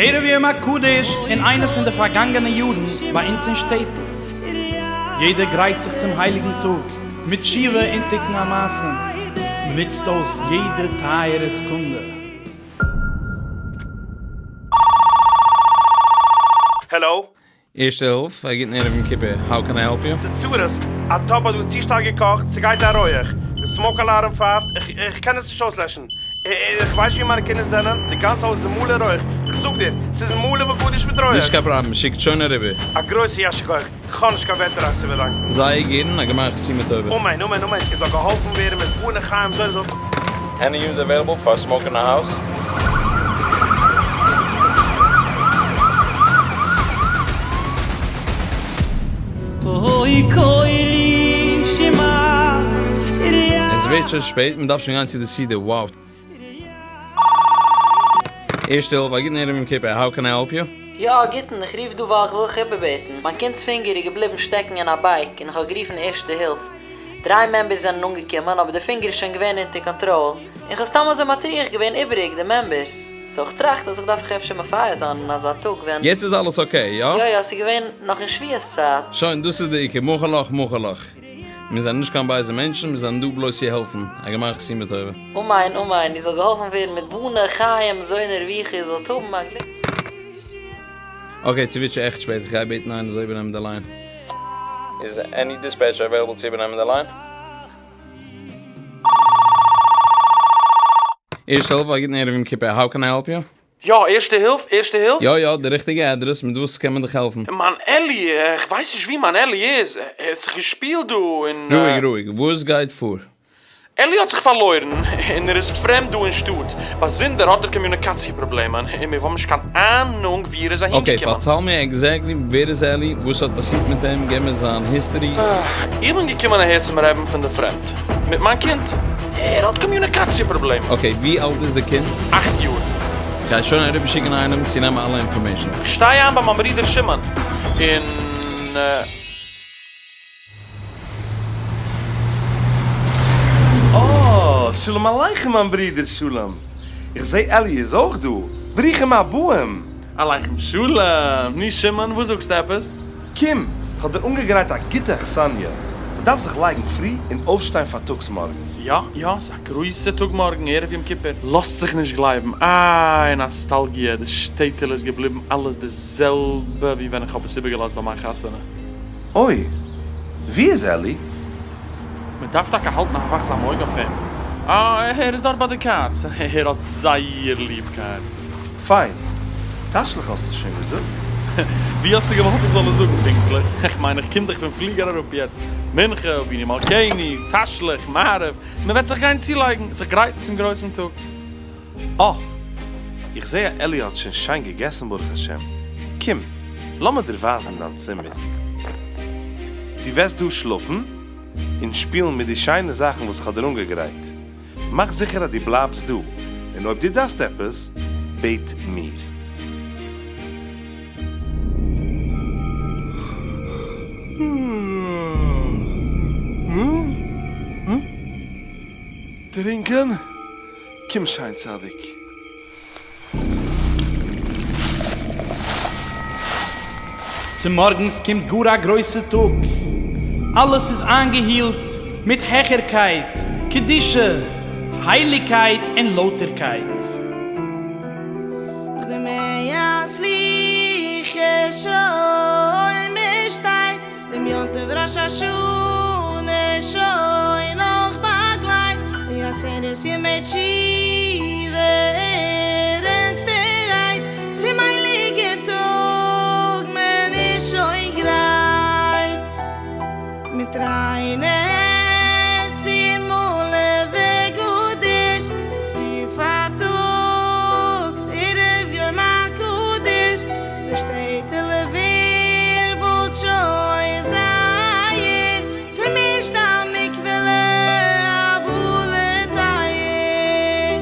ערב יום הקדוש אין איינע פון די פארגאנגענע יארן ביי אונז אין שטעטל. יעדער גרייט זיך צום הייליגן טאג מיט תשובה און תיקון המעשים, מען נוצט אויס יעדע טייערע סעקונדע. העלאו? ערשטע הילף, א גוטן ערב יום כיפור, how can I help you? ס'איז צרות, א טאפ האט דא צו שטארק געקאכט, ס'גייט א רויעך, די smoke alarm פייפט, איך קען עס נישט אויסלעשן, איך ווייס נישט ווי מיינע קינדער זענען, די גאנצע הויז איז מלא רויך, איך זאג דיר, ס'איז מלא וגדוש מיט רויעך. נישט קיין פראבלעם, שיקט שוין אריבער. א גרויסע יישר כח, איך האב נישט קיין ווערטער אייך צו באדאנקן. זייער גערן, א גמר חתימה טובה. אמן אמן אמן, איר זאלט געהאלפן ווערן מיט בני חיים זאל זאל. Any unit available for smoke in the house? עס ווערט שוין שפעט, מען דארף שוין גיין צו די סעודה, wow. ערשטע הילף, א גוטן ערב יום כיפור, how can I help you? יא, א גוטן, איך רוף דא ווייל איך וויל זיך איבערבעטן. מיין קינד'ס פינגער איז געבליבן שטעקן אין א bike און איך האב גערופן ערשטע הילף. דריי members זענען אנגעקומען אבער די פינגער איז שוין געווען אונטער קאנטראל און כ'האב סתם אזוי מטריח געווען איבעריג די members. So כ'טראכט אז איך דארף איך אפשר מפייס זיין אין אזא טאג ווען. יעצט איז אלעס okay, יא? יא יא, ס'איז געווען נאך אין שבועות צייט. שוין, דאס איז די עיקר, מחול לך מחול לך. מיר זענען נישט קיין בייזע מענטשן, מיר זענען דא בלויז צו העלפן. א גמר חתימה טובה. אמן אמן, איר זאלט געהאלפן ווערן מיט בני חיים מזוני רויחי, איר זאלט האבן א גליק. Okay, ס'ווערט שוין עכט שפעט, איך גיי בעטן איינער זאל איבערנעמען די line. איז any dispatcher available צו איבערנעמען די line? ערשטע הילף, א גוטן ערב יום כיפור, how can I help you? יא, ערשטע הילף, ערשטע הילף? יא יא, די ריכטיגע אדרעס, מיט וואס קען מען דיך העלפן? מיין אלי, איך ווייס נישט ווי מיין אלי איז, ער האט זיך געשפילט דא און. רואיג רואיג, וואס גייט פאר? אלי האט זיך פארלוירן און ער איז פרעמד דא אין שטאט, באזונדער האט ער קאמיוניקאציע פראבלעמען און מיר האבן נישט קיין אהנונג ווי ער איז okay, אהינגעקומען. פארצייל מיר exactly ווער איז אלי, וואס האט פאסירט מיט אים, געב מיר זיין history. איך בין געקומען אהער צום רעבין פון די פרעמד מיט מיין קינד, ער האט קאמיוניקאציע פראבלעמען. Okay, ווי אלט איז די קינד? 8 יאר. כ'גיי שוין אריבערשיקן איינעם צו נעמען אלע information. איך שטיי איין ביי מיין ברודער שמעון און. אה, שלום עליכם מיין ברודער שלום. איך זעה אלי איז אויך דא. ברוכים הבאים! עליכם שלום! נו שמעון, וואס זאגסטו עפעס? קום, כ'האב דיר אנגעגרייט א גוטע אכסניא. מ'דארף זיך לייגן פרי און אויפשטיין פארטאגס מארגן. יא יא, ס'איז א גרויסע טאג מארגן, ערב יום כיפור. לאזט זיך נישט גלייבן. איי, נאסטאלגיע, די שטעטעלע איז געבליבן אלעס די זעלבע ווי ווען איך האב עס איבערגעלאזט ביי מיין חתונה. אוי, ווי איז אלי? מען דארף טאקע האלטן א וואכזאם אויג אויף אים. אה, ער איז דארט ביי די cars. ער האט זייער ליב cars. פיין. תשליך האסטו שוין געזאגט? ווי האסטו געוואלט איך זאל עס זאגן פונקטליך? איך מיין איך קום דאך פון פליגער אראפ יעצט. מנחה, אבינו מלכנו, תשליך, מעריב, מען וועט זיך גיין צולייגן, זיך גרייטן צום גרויסן טאג. אה! איך זעה אז אלי האט שוין שיין געגעסן ברוך השם. קום, לאמיר דיר ווייזן דיין צימער. דו וועסט דא שלאפן און שפילן מיט די שיינע זאכן וואס כ'האב דיר אנגעגרייט. מאך זיכער אז דו בלייבסט דא, און אויב דו דארפסט עפעס, בעט מיר. טרינקען? קום שיין צדיק. צומארגנס קומט גאר א גרויסע טאג, אלעס איז איינגעהילט מיט העכערקייט, קדושה, הייליגקייט און לויטערקייט. דעם יום טוב ראש השנה שוין נאך באגלייט די עשרת ימי תשובה ערנסטערהייט צום הייליגן טאג מען איז שוין גרייט מיט ריינע הערצער מלא וגדוש פרי פארטאגס ערב יום הקדוש די שטעטעלע ווירבלט שוין זייער צומישט א מקווה'לע א בולע טייער.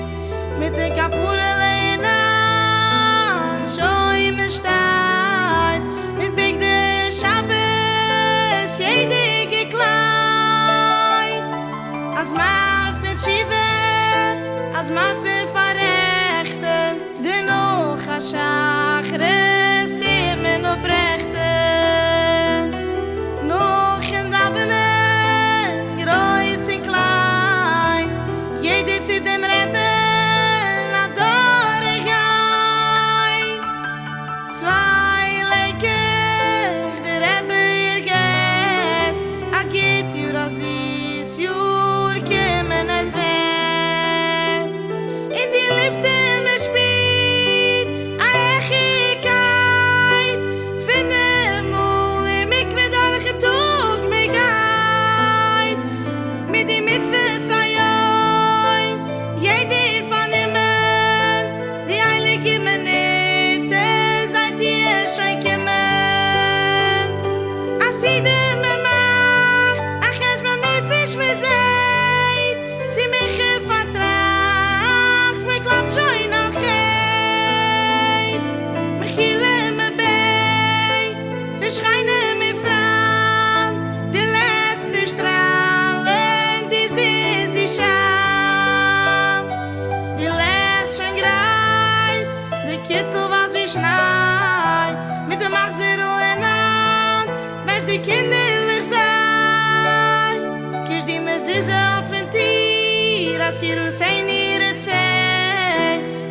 קיטל ווייס ווי שניי, מיט דעם מחזור'ל אין האנט, בענטשט די קינדערלעך זיי, קושט די מזוזה אויפן טיר, אז יראתנו רצה,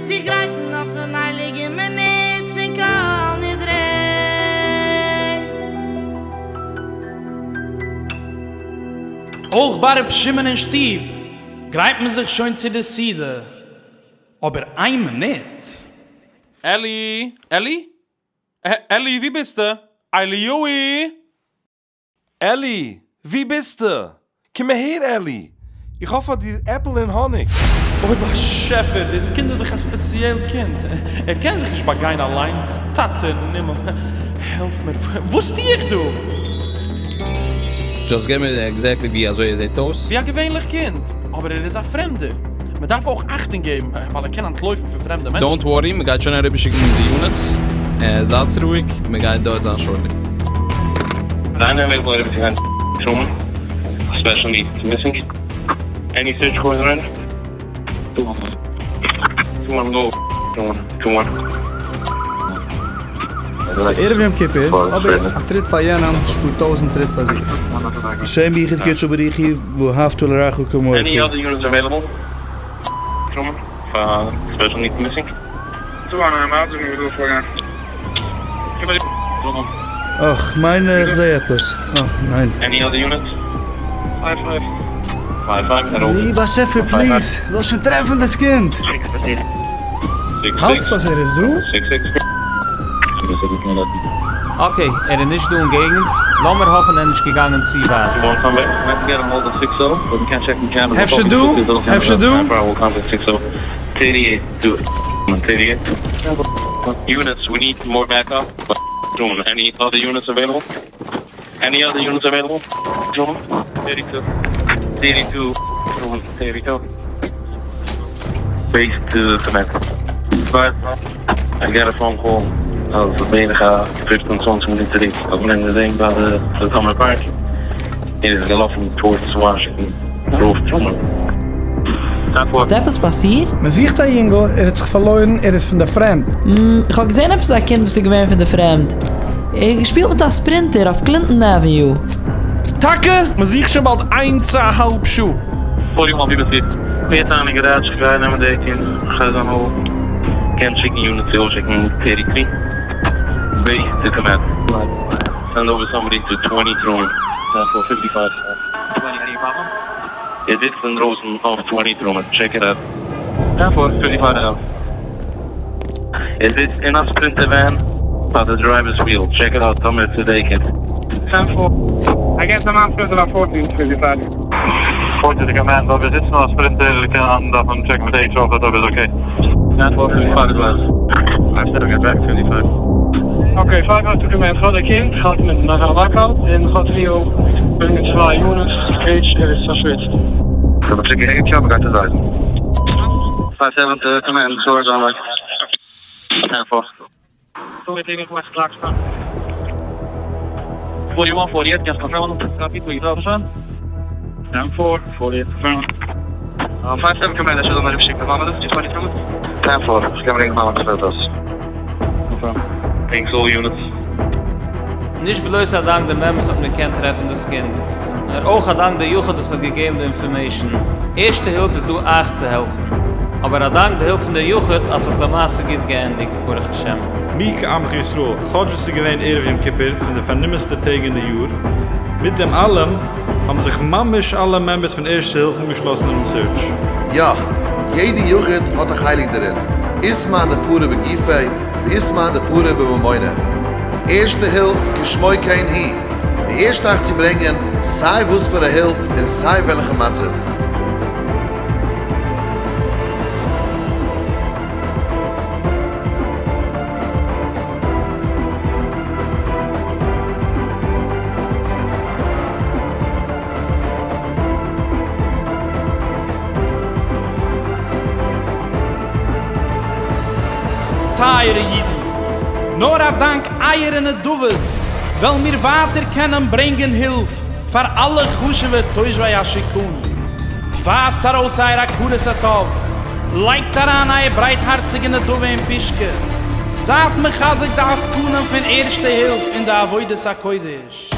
זיך גרייטן אויפן הייליגן מינוט פון כל נדרי. אויך ביי ר' שמעון אין שטוב גרייט מען זיך שוין צו די סעודה, אבער איין מינוט. אלי! אלי? אלי ווי ביסטו? אליהוי! אלי! ווי ביסטו? קום אהער אלי! איך האב פאר דיר עפל און האניג! אוי באשעפער, דאס קינד איז דאך א ספעציעל קינד, ער קען זיך נישט באגיין אליינס, טאטע אין הימל העלף מיר, וואס טו איך דא? Just געב מיר exactly ווי אזוי ער זעט אויס. ווי א געווענליך קינד, אבער ער איז א פרעמדער, מען דארף אויך אכטונג געבן ווייל ער קען אנטלויפן פון פרעמדע מענטשן. Don't worry, מען גייט שוין אריבערשיקן די units, זייטס רואיג, מען גייט דארט זיין shortly. זיין available אריבערצוגיין טרומאן, special needs missing, any search calls around? Two one go two one two one. ס'איז ערב יום כיפור, אבער א טריט פאר יענעם שפארט טויזנט טריט פאר זיך. לשם יחוד קודשא בריך הוא ואהבת לרעך כמוך. Any other units available? טרומאן פאר special needs missing. אך, כ'מיין איך זעה עפעס. אה, ניין. Any other units? Five five. Five five העלאו. ני באשעפער please, לאז שוין טרעפן דאס קינד! האלטסט אז ער איז דא? Okay, ער איז נישט דא אין געגנט, לאמיר האפן ער איז נישט געגאנגען צו ווייט. אפשר דא? אפשר דא? Units, we need more backup. Any other units available? Any other units available? 32. 32. 32. Base to command. But I got a phone call of בערך 15 20 מינוט צוריק האט מען אים געזען ביי די Summer Park, ער איז געלאפן towards Washington ארויף טרומאן. האט עפעס פאסירט? מען זוכט א יונגל, ער האט זיך פארלוירן, ער איז פון די פרעמד. איך האב געזען עפעס א קינד וואס איז געווען פון די פרעמד, ער האט געשפילט מיט א Sprinter אויף Clinton Avenue. טאקע? מען זוכט שוין באלד איינס א האלב שעה. Forty one people see. מיר טענה'ן אין garage איך גיי נעמען די קינד איך גיי זיין האלן. קען שיקן unit צו אויפשיקן thirty three base to command. Send over somebody to twenty Truman four fifty five. ער זיצט אינדרויסן אויף twenty Truman check it out. Ten four fifty five out. ער זיצט אין א Sprinter van ביי די driver's wheel check it out טאמער צו די קינד. Ten four. I guess I'm on Sprinter about 1455. Forty to command, אויב ער זיצט אין א Sprinter קען דארף מען טשעקן מיט HR אויב איז okay. Ten four fifty five as well. Five seven get back fifty five. Okay, five out to command. גאט א קינד, גאט מיט נאך א lockout און גאט ריו ברענגען צוויי units, cage, ער איז פארשוויצט. זאל איך שיקן HR מ'גייט עס ווייזן. Five seven to command, storage on like. Ten four. Forty one, forty eight, just confirm. Copy, please, officer. Ten four, forty eight, confirm. Five seven command, should I schicken Mama, das twenty two? Ten four, ich kann bringen Mama, das wird das. Confirm. Thanks all units. נישט בלויז א דאנק די members האט מען געקענט טרעפן דאס קינד, נאר אויך א דאנק די יחיד וואס האט געגעבן די information. ערשטע הילף איז דא אייך צו העלפן. אבער א דאנק די הילף פון די יחיד האט זיך די מעשה גוט געענדיגט, ברוך השם. מי כעמך ישראל, כאטש וואס ס'איז געווען ערב יום כיפור, פון די פארנומענסטע טעג אין די יאר, מיט דעם אלעם האבן זיך ממש אלע members פון ערשטע הילף אנגעשלאסן אינעם search. יא, יעדע יחיד האט א חלק דערין, אית מאן דפרע בגופיה ואית מאן דפרע בממוניה. ערשטע הילף כשמו כן היא, די ערשטע אכט צו ברענגען סיי וואס פאר א הילף אין סיי וועלכע מצב. טייערע אידן, נאר א דאנק אייערע נדבות וועלן מיר ווייטער קענען ברענגען הילף פאר אלע חשוב'ע תושבי השיכון. ווייזט ארויס אייער הכרת הטוב, לייגט אריין אייער ברייטהארציגע נדבה אין פושקע. זייט מחזק די עסקנים פון ערשטע הילף אין די עבודת הקודש.